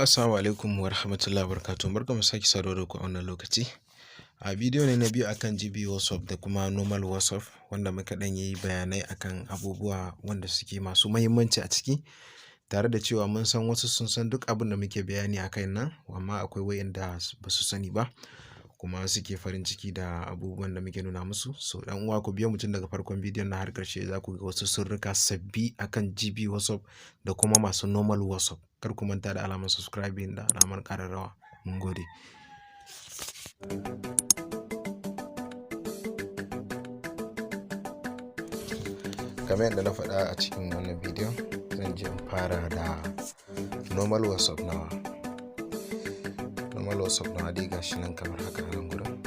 Assalamu alaikum wa rahmatullahi wa barakatuh. Barkanmu sake saduwa da ku a wannan lokaci. A bidiyo ne na biyu akan GB WhatsApp da kuma normal WhatsApp, wanda muka ɗan yi bayanai akan abubuwa wanda suke masu muhimmanci a ciki. Tare da cewa mun san wasu sun san duk abin da muke bayani a kai nan, amma akwai wa'inda ba su sani ba kuma suke farin ciki da abubuwan da muke nuna musu. So ɗan uwa, ku biyo mu tun daga farkon bidiyon na har ƙarshe, za ku ga wasu sirrika sabbi akan GB WhatsApp da kuma masu normal WhatsApp. Kar ku manta da alamar subscribing da alamar ƙararrawa. Mun gode. Kamar yadda na faɗa, a cikin wannan bidiyon zan je in fara da normal WhatsApp nawa. Normal WhatsApp nawa dai gashi nan kamar haka a nan gurin.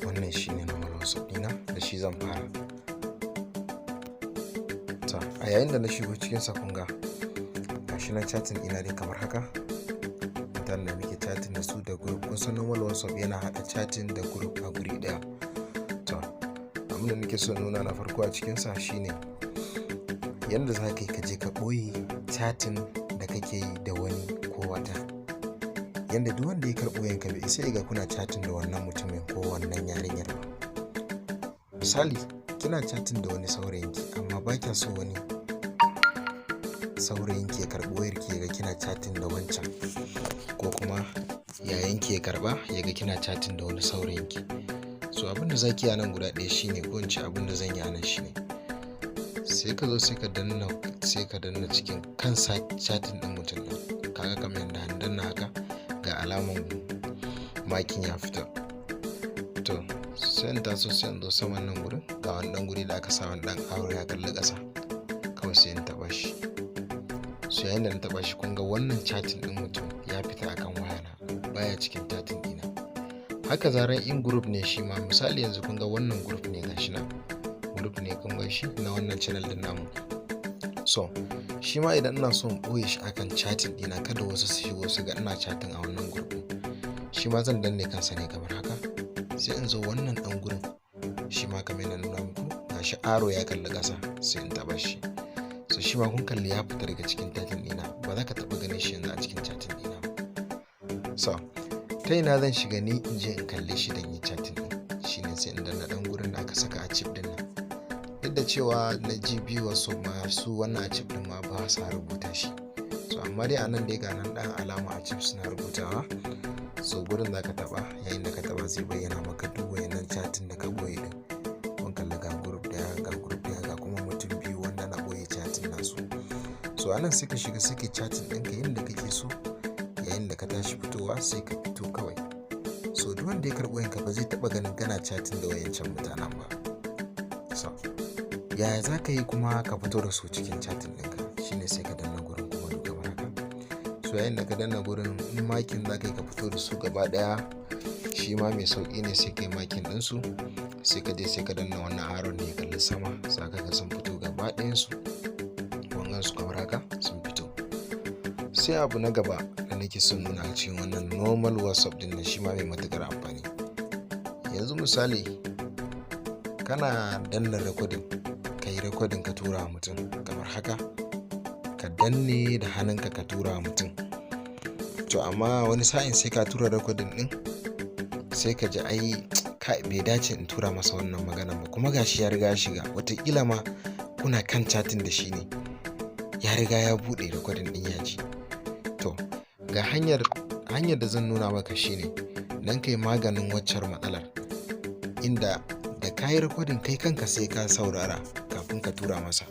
Wannan shine normal WhatsApp ɗina, da shi zan fara. To, a yayin da na shigo cikinsa, kun ga gashi nan chatting ɗina dai kamar haka. Mutanen da muke chatting da su da group. Kun san normal WhatsApp yana haɗa chatting da group a guri ɗaya. To, abin da nake so nuna na farko a cikinsa shine yanda za ka yi ka je ka ɓoye chatting da kake yi da wani ko wata. Yanda duk wanda ya karɓi wayanka bai isa ya ga kuna chatting da wannan mutumin ko wannan yarinyar ba. Misali, kina chatting da wani saurayinki, amma ba kya so wani saurayinki ya karɓi wayarki ya ga kina chatting da wancan, ko kuma yayanki ya karɓa ya ga kina chatting da wani saurayinki. So abin da za ki yi a nan guda ɗaya shine, ko in ce abin da zan yi a nan shine, sai ka zo sai ka danna cikin kan chatting ɗin mutum ɗin. Kaga kamar yadda na danna haka, ga alaman makin ya fita. To, sai in taso, sai in zo saman nan gurin, ga wani ɗan guri da aka sa wani ɗan arrow ya kalli ƙasa. Kawai sai in taɓa shi. So yayin da na taɓa shi, kun ga wannan chatting ɗin mutum ya fita akan wayana, baya cikin chatting ɗina. Haka zaran in group ne shi ma, misali yanzu kun ga wannan group ne, gashi nan. Group ne, kun gan shi, na wannan channel ɗin namu. So shi ma idan ina so in ɓoye shi akan chatting ɗina, kada wasu su shigo su ga ina chatting a wannan group ɗin, shi ma zan danne kansa ne kamar haka. Sai in zo wannan ɗan gurin, shi ma kamar yadda na nuna muku, gashi arrow ya kalli ƙasa, sai in taɓa shi. So shi ma kun kalli ya fita daga cikin chatting ɗina, ba za ka taɓa ganin shi yanzu a cikin chatting ɗina ba. So ta ina zan shiga ni in je in kalle shi don yi chatting ɗin? Shine sai in danna ɗan gurin da aka saka archive ɗin nan. Duk da cewa na GB WhatsApp ma su wannan archive ɗin ma ba sa rubuta shi. So amma dai a nan dai ga nan ɗan alama archive suna rubutawa. So gurin za ka taɓa, yayin da ka taɓa zai bayyana maka duk wayannan chatting da ka ɓoye ɗin. Kun kalli ga group ɗaya, ga group ɗaya, ga kuma mutum biyu wanda na ɓoye chatting nasu. So a nan sai ka shiga, sai ka chatting ɗinka yanda kake so. Yayin da ka tashi fitowa, sai ka fito kawai. So duk wanda ya karɓi wayanka ba zai taɓa ganin kana chatting da wayancan mutanen ba. So yaya za ka yi kuma ka fito da su cikin chatting ɗinka? Shine sai ka danna gurin kuma duk kamar haka. So yayin da ka danna gurin, in marking za ka yi ka fito da su gaba ɗaya, shi ma mai sauƙi ne, sai ka yi marking ɗinsu. Sai ka je sai ka danna wannan arrow da ya kalli sama, za ka ga sun fito gaba ɗayansu. Kun gan su kamar haka sun fito. Sai abu na gaba da nake son nuna a cikin wannan normal WhatsApp ɗin nan, shi ma mai matuƙar amfani. Yanzu misali, kana danna recording, ka yi recording ka tura wa mutum kamar haka. Ka danne da hannunka ka tura wa mutum. To, amma wani sa'in sai ka tura recording ɗin, sai ka ji ai kai, bai dace in tura masa wannan maganan ba, kuma gashi ya riga ya shiga. Wataƙila ma kuna kan chatting da shi ne, ya riga ya buɗe recording ɗin ya ji. To, ga hanyar da zan nuna maka shine don kai maganin waccar matsalar, inda da ka yi recording kai kanka sai ka saurara kafin ka tura masa.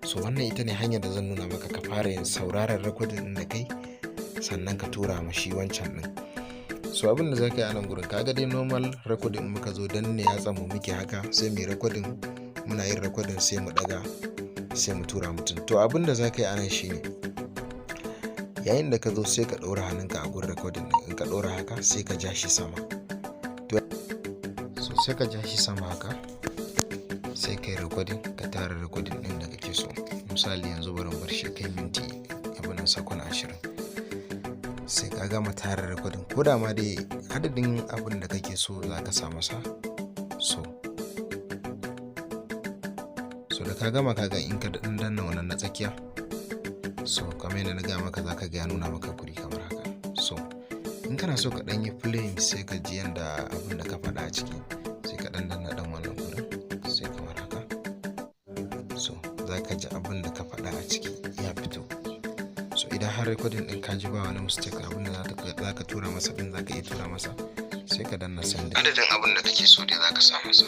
So wannan ita ne hanyar da zan nuna maka ka fara yin sauraron recording ɗin da kai, sannan ka tura ma shi wancan ɗin. So abin da za ka yi a nan gurin, ka ga dai normal recording muka zo danne yatsan mu muke haka, sai mu yi recording, muna yin recording sai mu ɗaga, sai mu tura mutum. To, abin da za ka yi a nan shine, yayin da ka zo sai ka ɗora hannunka a gurin recording ɗin. In ka ɗora haka, sai ka ja shi sama. To, so sai ka ja shi sama haka, sai ka yi recording, ka tara recording ɗin da kake so. Misali yanzu bari in bar shi kai minti abunan sakon 20. Sai ka gama tara recording, ko da ma dai adadin abin da kake so za ka sa masa. So da ka gama, ka ga in ka danna wannan na tsakiya, so So kamar yadda na gaya maka, za ka ga ya nuna maka guri kamar haka. So in kana so ka ɗan yi playing, sai ka ji yanda abin da ka faɗa a ciki, sai ka ɗan danna ɗan wannan gurin, sai kamar haka. So za ka ji abin da ka faɗa a ciki ya fito. So idan har recording ɗin ka ji ba wani mistake, abin da za ka tura masa ɗin za ka iya tura masa, sai ka danna send. Adadin abin da kake so dai za ka sa masa.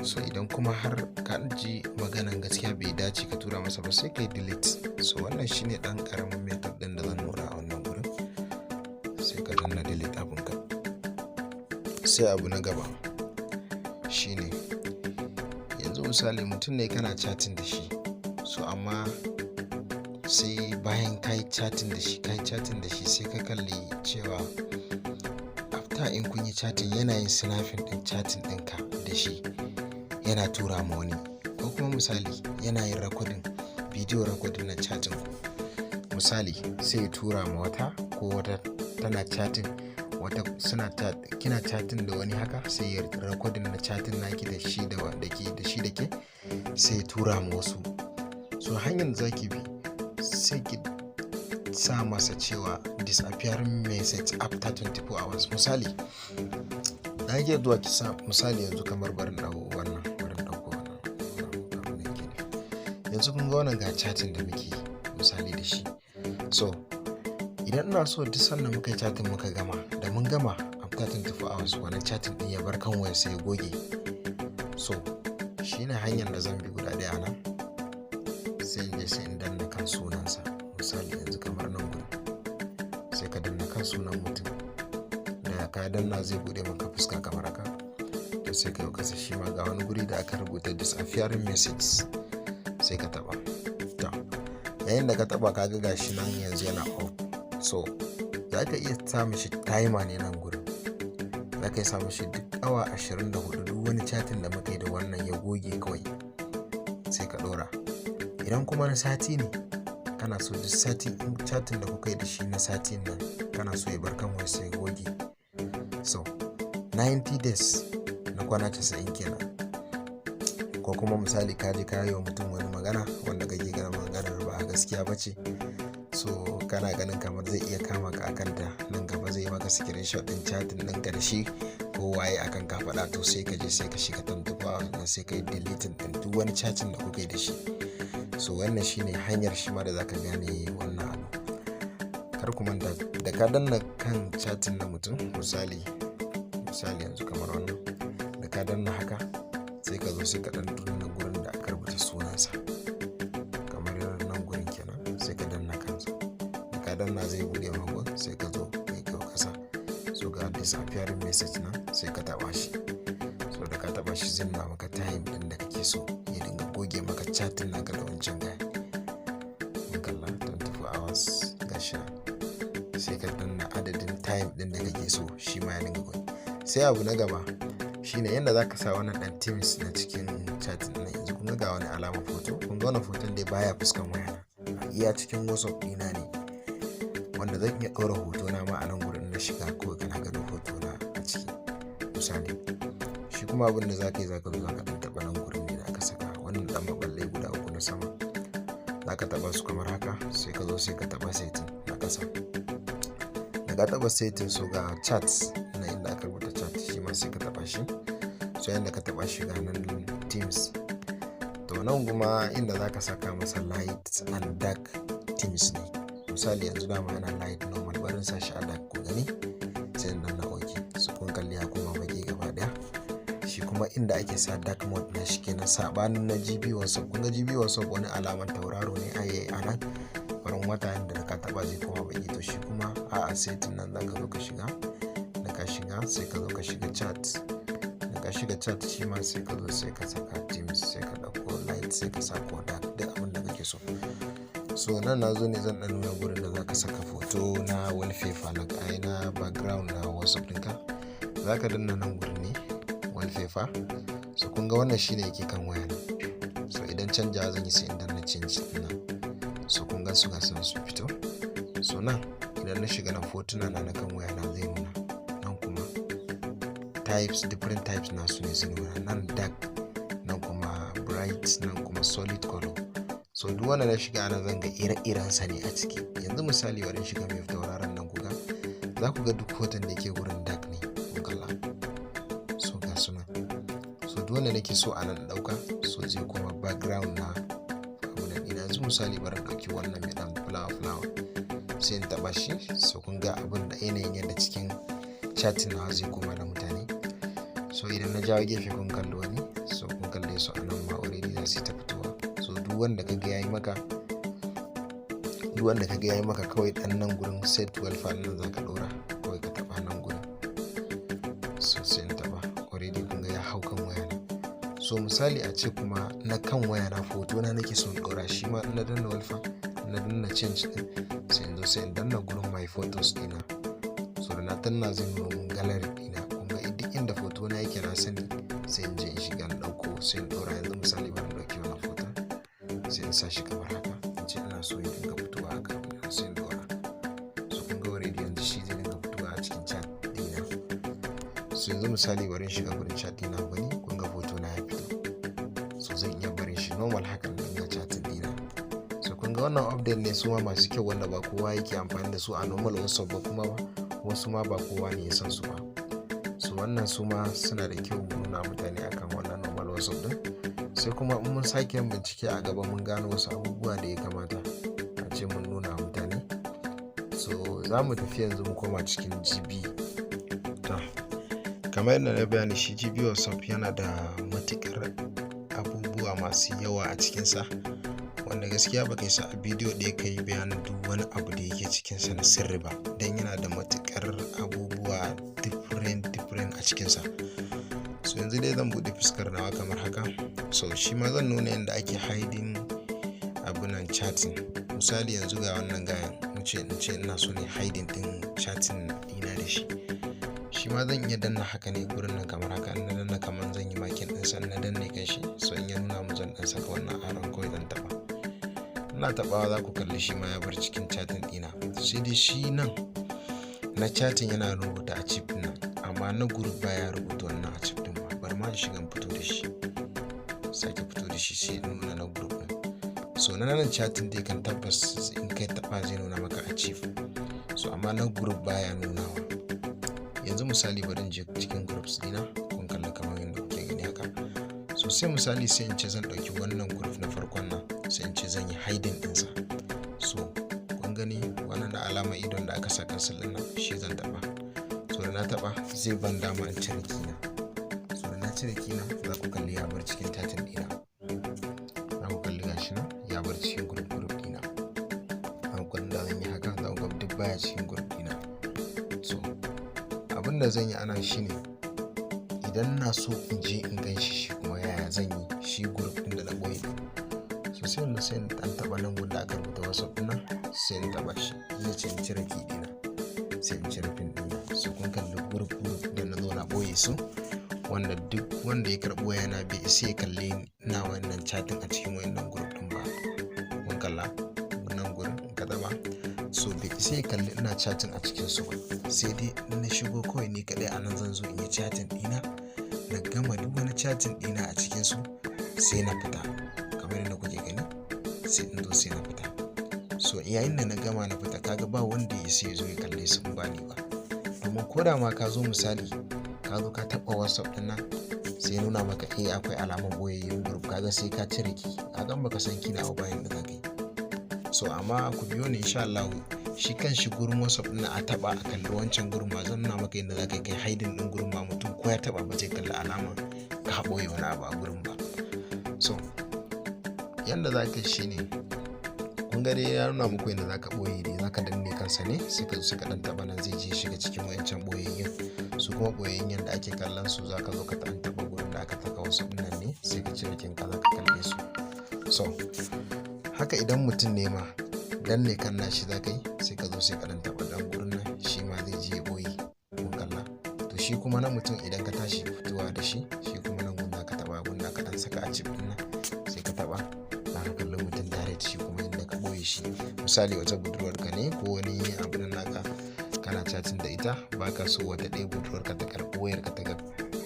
So idan kuma har ka ji maganan gaskiya bai dace ka tura masa ba, sai ka yi delete. So wannan shine ɗan ƙaramin method ɗin da zan nuna a wannan gurin. Sai ka danna delete abinka. Sai abu na gaba shine, yanzu misali mutum ne kana chatting da shi. So amma sai bayan ka yi chatting da shi, ka yi chatting da shi, sai ka kalli cewa after in kun yi chatting, yana yin snapping ɗin chatting ɗinka da shi, yana tura ma wani. Ko kuma misali yana yin recording, video recording na chatting ku. Misali sai ya tura ma wata, ko wata tana chatting, wata suna kina chatting da wani haka, sai ya recording na chatting naki da shi da ke da shi da ke, sai ya tura ma wasu. So hanyar da zaki bi, sai ki sa masa cewa disappearing message after 24 hours. Misali na iya zuwa ki sa, misali yanzu kamar barin ɗau wannan, barin ɗauko wannan abin da yake nufi. Yanzu kun ga wannan, ga chatting da muke yi misali da shi. So idan ina so duk sanda muka yi chatting muka gama, da mun gama, after 24 hours wannan chatting din ya bar kan wayar, sai ya goge. So shine hanyar da zan bi guda ɗaya nan. Sai in je sai in danna kan sunansa. Misali yanzu kamar nan gurin, sai ka danna kan sunan mutum. Da ka danna, zai bude maka fuska kamar haka. To sai ka yi kasa, shi ma ga wani guri da aka rubuta disappearing messages, sai ka taba. To yayin da ka taba, ka ga gashi nan yanzu yana off. So za ka iya sa mishi timer ne nan gurin. Za ka iya sa mishi duk awa 24, duk wani chatting da muka yi da wannan ya goge kawai, sai ka dora. Idan kuma na sati ne, kana so duk sati in chatting da kuka yi da shi na satin nan kana so ya bar kan wai sai goge, so 90 days, na kwana 90 kenan. Ko kuma misali ka je ka yi wa mutum wani magana wanda kake ganin maganar ba gaskiya ba ce, so kana ganin kamar zai iya kama ka akan ta nan gaba, zai maka screenshot din chatting din karshe ko waye akan ka faɗa, to sai ka je sai ka shiga 24 hours nan, sai ka yi deleting din duk wani chatting da kuka yi da shi. So wannan shine hanyar shi ma da zaka gane wannan abu. Kar ku manta, da ka danna kan chatting na mutum, misali yanzu kamar wannan, da ka danna haka, sai ka zo sai ka dan danna gurin da aka rubuta sunansa, kamar nan gurin kenan, sai ka danna kansa. Da ka danna, zai bude maka, sai ka zo kai ka kasa. So ga disappearing message nan, sai ka taba shi. So da ka taba shi, zai nuna maka time din da kake so ya dinga goge maka chatting naka da wancan guy. Mun kalla 24 hours, gashi nan. Sai ka danna adadin time din da kake so shi ma ya dinga goge. Sai abu na gaba shine yadda za ka sa wannan dan themes na cikin chat din. Yanzu kun ga wani alama foto, kun ga wannan foton dai baya fuskan wayana, a iya cikin WhatsApp ɗina ne, wanda zan iya ɗora hoto na ma a nan gurin na shiga kawai kana ganin hoto na a ciki misali. Shi kuma abin da za ka yi, za ka zo za ka ɗan taɓa nan gurin ne da aka saka wannan ɗan maɓallai guda uku na sama. Za ka taɓa su kamar haka, sai ka zo sai ka taɓa setting na ƙasa. Da ka taɓa setting, so ga chat na inda aka rubuta chat, shi ma sai ka taɓa shi. So yanda ka taɓa shi, ga nan themes. To nan kuma inda za ka saka masa light and dark themes ne. Misali yanzu dama yana light normal, barin sa shi a dark ku gani, sai in danna OK. So kun kalli ya koma baki gaba daya. Shi kuma inda ake sa dark mode na shi kenan, sabanin na GB WhatsApp. Kun ga GB WhatsApp wani alaman tauraro ne a nan farin wata, inda ka taba zai koma baki. To shi kuma a setting nan zaka zo ka shiga. Da ka shiga, sai ka zo ka shiga chat. Da ka shiga chat, shi ma sai ka zo sai ka saka themes, sai ka dauko light, sai ka sa ko dark, duk abin da kake so. So nan na zo ne zan dan nuna gurin da zaka saka foto na wallpaper na ai na background na WhatsApp ɗinka. Zaka danna nan gurin ne, wallpaper. So kun ga wannan shine yake kan waya na. So idan canja zan yi, sai in danna change nan. So kun ga su ga sun su fito. So nan idan na shiga nan, fotuna na kan waya na zai nuna. Nan kuma types, different types nasu ne zai nuna. Nan dark, nan kuma bright, nan kuma solid color. So duk wanda na shiga anan zan ga ire-iren sa ne a ciki. Yanzu misali, bari in shiga mai tauraron nan, ku ga, za ku ga duk hoton da yake gurin dark ne, kun kalla. So ga su nan. So duk wanda nake so a nan in ɗauka, so zai koma background na abu nan ɗina. Yanzu misali, bari in ɗauki wannan mai ɗan flower flower, sai in taɓa shi. So kun ga abin da yanayin yadda cikin chatting nawa zai koma da mutane. So idan na jawo gefe, kun kalli wani. So kun kalle su a nan ma, already za su yi ta fitowa. So duk wanda kaga yayi maka, kawai dan nan gurin set wallpaper nan zaka ɗora, kawai ka taɓa nan gurin. So sai in taɓa, already kun ga ya hau kan wayana. So misali a ce kuma na kan wayana, photo na nake son ɗora, shi ma in na danna wallpaper, na danna change din, sai in zo sai in danna gurin my photos ɗina. So da na danna, zai nuna mun gallery ɗina. Kun ga duk inda photo na yake na sani, sai in je in shiga in ɗauko, sai in ɗora. Yanzu misali, bari in ɗauki wannan photon, sai in sa shi kamar haka, in ce ina so ya dinga fitowa haka, sai in ɗora. So kun ga already yanzu shi zai dinga fitowa a cikin chat ɗina. So yanzu misali, bari in shiga gurin chat ɗina gani, kun ga photo na ya fito. So zan iya barin shi normal hakan dinga chatting ɗina. So kun ga wannan update ne su ma masu kyau, wanda ba kowa yake amfani da su a normal WhatsApp ba, kuma ba wasu ma ba kowa ne ya san su ba. So wannan su ma suna da kyau mu nuna mutane akan wannan normal WhatsApp din. Sai kuma in mun sake yin bincike a gaba, mun gano wasu abubuwa da ya kamata a ce mun nuna mutane, so za mu tafi yanzu mu koma cikin GB. To, kamar yadda na bayani, shi GB WhatsApp yana da matukar abubuwa masu yawa a cikinsa, wanda gaskiya ba kai sa a bidiyo ɗaya ka yi bayanin duk wani abu da yake cikinsa na sirri ba, don yana da matukar abubuwa different different a cikinsa. So yanzu dai zan buɗe fuskar nawa kamar haka. So shi ma zan nuna yadda ake hiding abunan chatting. Misali, yanzu ga wannan gayan, in ce ina so ne hiding din chatting ɗina da shi. Shi ma zan iya danna haka ne gurin nan kamar haka. In na danna, kamar zan yi marking ɗinsa, na danne kan shi. So in ya nuna mu, zan ɗan saka wannan arrow kawai zan taɓa. Ina taɓawa, za ku kalli shi ma ya bar cikin chatting ɗina. Sai dai shi nan na chatting yana rubuta archive nan, amma na group baya rubuta wannan archive ɗin ba. Bari ma in shiga in fito da shi, sake fito da shi, sai nuna na group ɗin. So na nan chatting dai kan tabbas in kai taɓa zai nuna maka archive, so amma na group baya nunawa. Yanzu misali, bari in je cikin groups dina, kun kalli kamar yadda kuke gani haka. So sai misali, sai in ce zan ɗauki wannan group na farkon nan, sai in ce zan yi hiding ɗinsa. So kun gani wannan da alama idon da aka sa cancel ɗin nan, shi zan taɓa. So da na taɓa, zai ban dama in cire key na. So da na cire key na, za ku kalli ya bar cikin chatting ɗina. Za ku kalli gashi nan ya bar cikin group group ɗina. Za ku kalli da zan yi haka, za ku ga duk baya cikin group ɗina. So abin da zan yi anan shine, idan na so in je in gan shi, shi kuma yaya zan yi shi group ɗin da na ɓoye? So sai in sai in ɗan taɓa nan gun da aka rubuta WhatsApp ɗin nan, sai in taɓa shi, zai ce in cire key ɗina, sai in cire pin ɗina. So kun kalli group group da na zo na ɓoye su, wanda duk wanda ya karɓi wayana bai isa ya kalle ina wannan chatting a cikin wayannan group ɗin ba. Kun kalla nan gurin, in ka taɓa, so bai isa ya kalli ina chatting a cikin su ba, sai dai in na shigo kawai ni kaɗai a nan zan zo in yi chatting ɗina, na gama duk wani chatting ɗina a cikin su, sai na fita kamar yadda kuke gani, sai in zo sai na fita. So yayin da na gama na fita, kaga ba wanda ya sai zo ya kalle su in ba ni ba, domin ko da ma ka zo, misali ka zo ka taɓa WhatsApp ɗin nan, sai nuna maka eh akwai alamar boyayyun group, kaga sai ka cire key. Kaga baka san key na ba, bayan da za ka yi. So amma ku biyo ni, insha Allah, shi kan shi gurin WhatsApp ɗin a taɓa a kalli wancan gurin ma, zan nuna maka yadda za ka kai hiding ɗin gurin ma, mutum ko ya taɓa ba zai kalli alama ka ɓoye wani abu a gurin ba. So yanda za ka yi shine, kun ga dai ya nuna muku yadda za ka ɓoye dai, za ka danne kansa ne, sai ka zo sai ka ɗan taɓa nan, zai je shiga cikin wayancan ɓoyayyun. Su kuma ɓoyayyun, yanda ake kallon su, za ka zo ka ɗan taɓa gurin da aka saka WhatsApp nan ne, sai ka cire key n ka, za ka kalle su. So haka idan mutum ne ma, danne kan nashi za ka yi, sai ka zo sai ka ɗan taɓa ɗan gurin nan, shi ma zai je ya ɓoye, kun kalla. To shi kuma na mutum, idan ka tashi fitowa da shi, shi kuma nan gun za ka taɓa, gun da ka ɗan saka archive ɗin nan, sai ka taɓa, za ka kalli mutum direct, shi kuma inda ka ɓoye shi. Misali, wata budurwarka ne ko wani abu nan naka, kana chatting da ita, baka so wata ɗaya budurwarka ta karɓi wayarka ta ga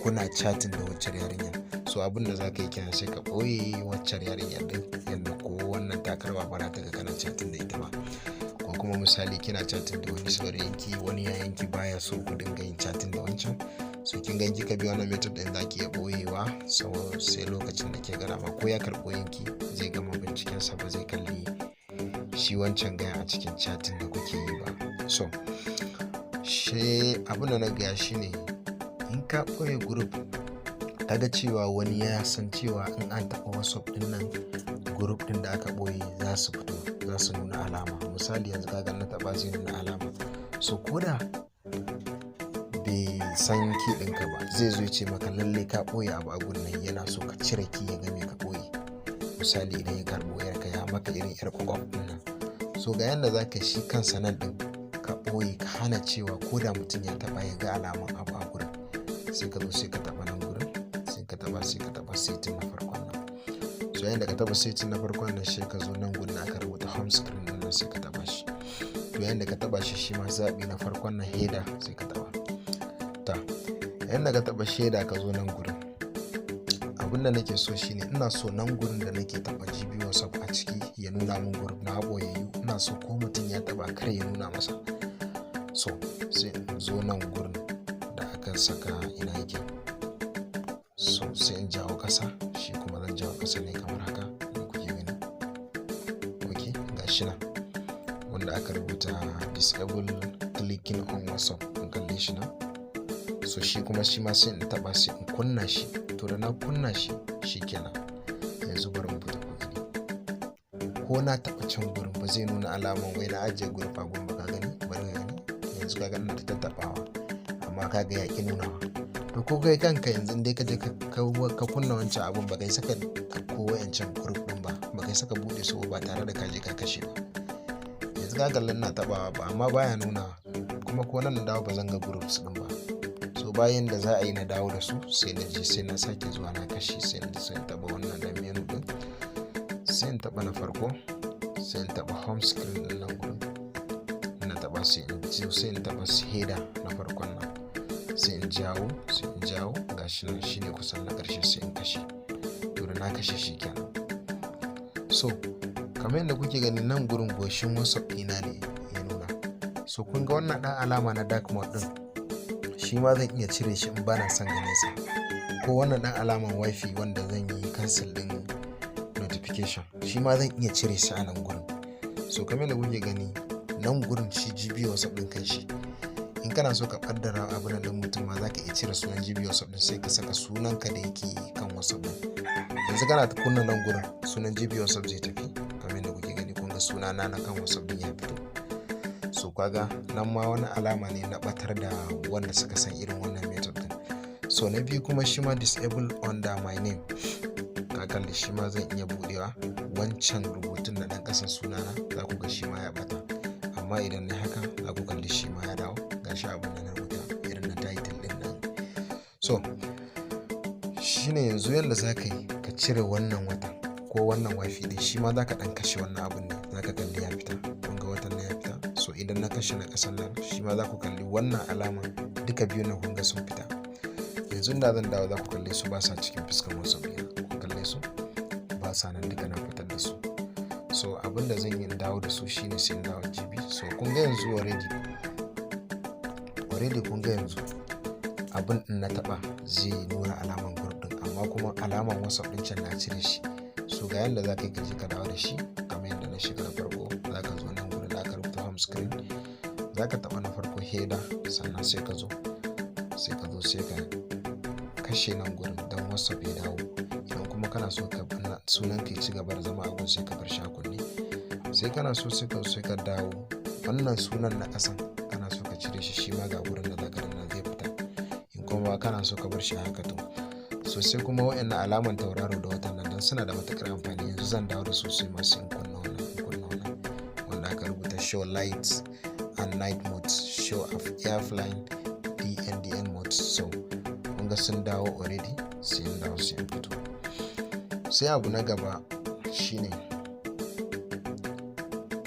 Kuna chatting da waccar yarinyar. So abin da za ka yi kenan, sai ka ɓoye waccar yarinyar ɗin, yadda ko wannan ta karɓa, ba za ta ga kana chatting da ita ba. Ko kuma misali kina chatting da wani saurayinki, wani yayanki baya so ku dinga yin chatting da wancan. So kin ga in kika bi wannan method ɗin, za ki iya ɓoyewa. So sai lokacin da ke ga dama, ko ya karɓi wayanki, zai gama bincikensa, ba zai kalli shi wancan gayan a cikin chatting da kuke yi ba. So shi abin da na gaya shine, in ka ɓoye group, kaga cewa wani ya san cewa in an taɓa WhatsApp ɗin nan, group ɗin da aka ɓoye za su fito, za su nuna alama. Misali yanzu kaga na taɓa, zai nuna alama. So ko da bai san key ɗinka ba, zai zo ya ce maka lallai ka ɓoye abu a gun nan, yana so ka cire key ya ga me ka ɓoye. Misali idan ya karɓi wayarka, ya maka irin yar ƙwaƙwaf ɗin nan. So ga yanda za ka shi kansa nan ɗin ka ɓoye, ka hana cewa ko da mutum ya taɓa, ya ga alaman abu a gurin. Sai ka zo, sai ka taɓa nan gurin, sai ka taɓa, sai ka taɓa setting na farkon nan. So yayin da ka taɓa setting na farkon nan, sai ka zo nan gurin da aka rubuta home screen ɗin nan, sai ka taɓa shi. To yayin da ka taɓa shi, shi ma zaɓi na farkon nan, header, sai ka taɓa. Ta yayin da ka taɓa header, ka zo nan gurin, abin da nake so shine ina so nan gurin da nake taɓa GB WhatsApp a ciki ya nuna min group na ɓoyayyu. Ina so ko mutum ya taɓa, kar ya nuna masa. So sai in zo nan gurin da aka saka, ina yake? So sai in jawo ƙasa, shi kuma zan jawo ƙasa ne kamar haka da kuke gani. Ok, ga shi nan wanda aka rubuta "Disable clicking on WhatsApp", in kalle shi nan. So shi kuma shi ma sai in taɓa, sai in kunna shi. To da na kunna shi, shikenan. Yanzu bari mu fita ku gani. Ko na taɓa can gurin, ba zai nuna alaman wai na ajiye group a gun ba. Ka gani? Bari ka gani. Yanzu ka ga ina ta tattaɓawa, amma ka ga ya ƙi nunawa. To ko kai kanka yanzu dai ka je ka kunna wancan abun, ba kai saka ɗauko wayancan group ɗin ba, ba kai saka buɗe su ba tare da ka je ka kashe ba. Yanzu ka kalla ina taɓawa ba, amma baya nuna. Kuma ko nan na dawo, ba zan ga groups ɗin ba. So bayan da za a yi na dawo da su, sai na je sai na sake zuwa na kashe. Sai na sai taɓa wannan dan menu ɗin, sai in taɓa na farko, sai in taɓa home screen ɗin nan gurin. Na taɓa, sai in sai in taɓa header na farkon nan, sai in jawo, sai in jawo. Gashi nan, shine kusan na ƙarshe, sai in kashe. To da na kashe shi kenan. So kamar yadda kuke gani, nan gurin goshin WhatsApp ɗina ne ya nuna. So kun ga wannan ɗan alama na dark mode ɗin, shi ma zan iya cire shi in bana son ganin sa. Ko wannan ɗan alaman WiFi wanda zan yi cancel ɗin notification, shi ma zan iya cire shi a nan gurin. So kamar yadda kuke gani, nan gurin shi GB WhatsApp ɗin kan shi, in kana so ka ɓaddara abu na ɗin mutum ma, za ka iya cire sunan GB WhatsApp ɗin, sai ka saka sunanka da yake kan WhatsApp ɗin. Yanzu kana kunna nan gurin, sunan GB WhatsApp zai tafi. Kamar yadda kuke gani, kun ga sunana na kan WhatsApp ɗin ya fito. So kaga nan ma wani alama ne na batar da wanda suka san irin wannan method ɗin. So na biyu kuma, shi ma disable under my name, ka kalli, shi ma zan iya budewa wancan rubutun na ɗan ƙasan sunana, za ku ga shi ma ya bata. Amma idan na haka, za ku kalli shi ma ya dawo. Gashi abin da na rubuta irin na title ɗin nan. So shine yanzu yanda za ka yi ka cire wannan watan ko wannan WiFi ɗin, shi ma za ka ɗan kashe wannan abun ne, za ka kalli ya fita. Kun ga watan nan ya fita. So idan na kashe na ƙasan nan, shi ma za ku kalli wannan alama duka biyu na, kun ga sun fita. Yanzu da zan dawo, za ku kalle su ba sa cikin fuskan WhatsApp ɗina. Ku kalle su, ba sa nan, duka na fitar da su. So abin da zan yi in dawo da su shine sai in dawo GB. So kun ga yanzu already kun ga yanzu abin din na taba zai nuna alaman group din, amma kuma alaman WhatsApp din can na cire shi. So ga yanda za ka yi ka je ka dawo da shi. Kamar yadda na shiga na farko, za ka zo nan gurin da aka rubuta home screen, za ka taba na farko, header, sannan sai ka zo sai ka kashe nan gurin don WhatsApp ya dawo. Idan kuma kana so ka sunan ka ci gaba da zama a gun, sai ka bar shi a kunne. Sai kana so, sai ka dawo wannan sunan na ƙasan, kana so ka cire shi, shi ma ga gurin da za ka danna, zai fita. In kuma kana so ka bar shi haka, to so sai kuma waɗannan alaman tauraro da watan nan, don suna da matuƙar amfani. Yanzu zan dawo da su, sai masu in kunna wannan, in kunna wannan wanda aka rubuta "Show lights and night mode", "Show of airplane DNDN mode". So kun ga sun dawo already. Sai in dawo, sai in fito. Sai abu na gaba shine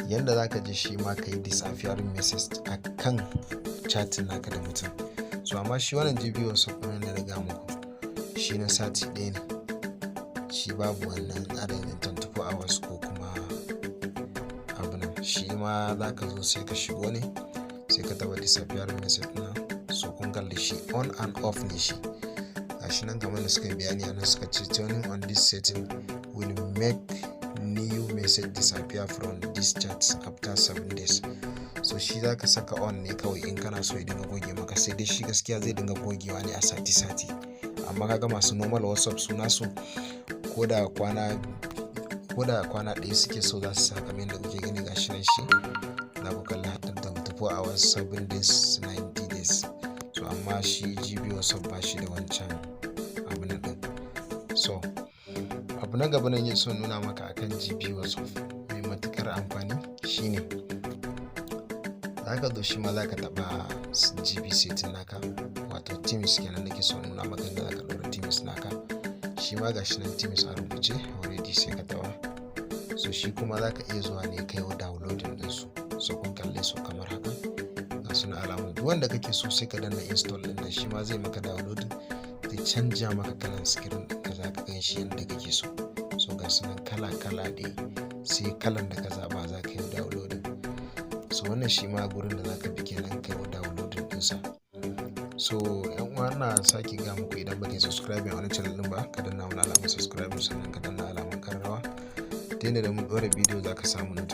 yanda za ka je shi ma ka yi disappearing message a kan chatting naka da mutum. So So amma shi wannan GB WhatsApp ɗin da na gaya muku, shi na sati ɗaya ne. Shi babu wannan adadin 24 hours ko kuma abu nan. Shi ma za ka zo sai ka shigo ne, sai ka taɓa disappearing message nan. So kun kalli shi on and off ne shi. Gashi nan kamar da suka yi bayani a nan, suka ce turning on this setting will make new message disappear from this chat after 7 days. So shi za ka saka on ne kawai in kana so ya dinga goge maka. Sai dai shi gaskiya zai dinga gogewa ne a sati sati. Amma kaga masu normal WhatsApp, su nasu ko da kwana ɗaya suke so za su sa, kamar yadda kuke gani gashi nan. Shi za ku kalli har 24 hours, 7 days, 90 days. So amma shi GB WhatsApp ba shi da wancan abu na ɗin. So abu na gaba nan son nuna maka akan GB WhatsApp mai matukar amfani shine za ka zo shi ma za ka taɓa GB setting naka, wato themes kenan nake so nuna maka yadda za ka ɗora themes naka. Shi ma gashi nan themes a rubuce already, sai ka taɓa. So shi kuma za ka iya zuwa ne kai wa downloading ɗinsu. So kun kalle su kamar haka, ga suna alamun duk wanda kake so, sai ka danna install ɗin nan. Shi ma zai maka downloading, zai canja maka kalan screen ɗinka, za ka gan shi yadda kake so. So ga su nan kala kala dai, sai kalan da ka zaɓa za ka yi downloading. So wannan shi ma gurin da za ka bi kenan kai wa downloading ɗinsa. So yan uwa, ina sake ga muku, idan baka yi subscribe a wani channel ɗin ba, ka danna wani alamar subscribe, sannan ka danna alamar karrawa, ta yadda da mun ɗora bidiyo za ka samu notification.